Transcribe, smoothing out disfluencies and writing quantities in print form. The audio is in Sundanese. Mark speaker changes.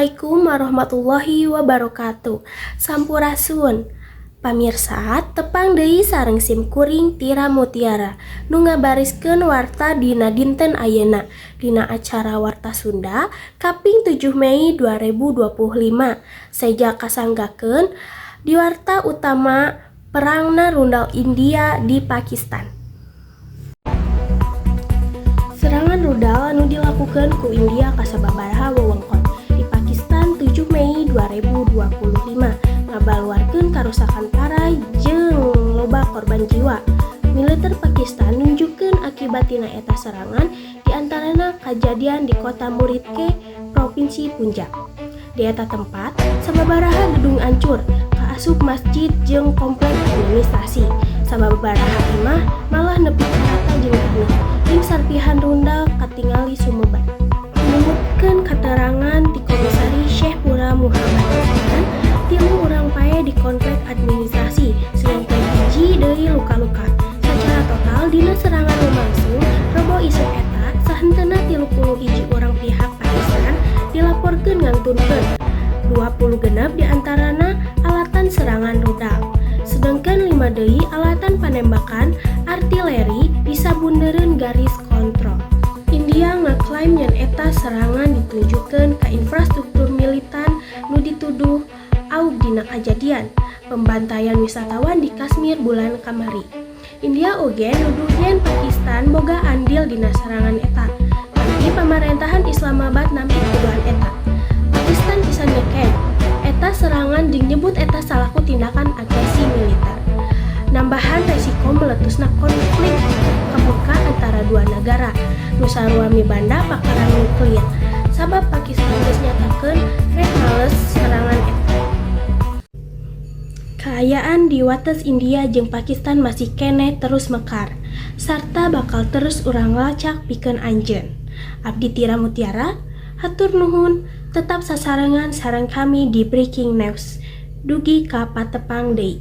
Speaker 1: Assalamualaikum warahmatullahi wabarakatuh. Sampurasun. Pamirsa, tepang deui sareng sim kuring Tira Mutiara nu ngabariskeun warta dina dinten ayeuna dina acara Warta Sunda kaping 7 Mei 2025. Seja kasanggakeun di warta utama, perangna rudal India di Pakistan. Serangan rudal anu dilakukeun ku India ka sababaraha wewengkon di Pakistan 7 Mei 2025 ngabaluarkeun karusakan parah jeung loba korban jiwa. Militer Pakistan nunjukkeun akibat tina eta serangan, diantarana kajadian di kota Muridke, Provinsi Punjab. Di eta tempat, sababaraha gedung ancur, kaasup masjid jeung komplek administrasi. Sababaraha imah malah nepi ka rata jeung taneuh, jeung serpihan rudal katingali sumebar. Numutkeun katerangan ti Komisaris Sheikhupura Muhammad Usman, tilu urang paeh di komplek administrasi, sedangkan hiji deui luka-luka. Sacara total dina serangan lumangsung Rebo isuk eta, sahenteuna 31 urang pihak Pakistan dilaporkeun ngantunkeun. 26 diantarana alatan serangan rudal. Sedangkan 5 deui alatan panembakan artileri di sabundereun garis kontrol. India ngaklaim yen eta serangan ditujukeun ka infrastruktur militan nu dituduh aub dina kajadian pembantaian wisatawan di Kashmir bulan kamari. India oge nuduh yen Pakistan boga andil dina serangan eta. Tapi pamarentahan Islamabad nampik tuduhan eta. Pakistan pisan ngeklaim eta serangan jeung nyebut eta salaku tindakan agresi militer. Nambahan resiko meletusna konflik kebuka antara dua negara nu sarua mibanda pakarang nuklir. Sabab Pakistan geus nyatakeun rek males serangan eta. Kaayaan di wates India jeung Pakistan masih keneh terus mekar, sarta bakal terus urang lacak pikeun anjeun. Abdi Tira Mutiara, hatur nuhun, tetap sasarengan sareng kami di Breaking News. Dugi ka patepang deui.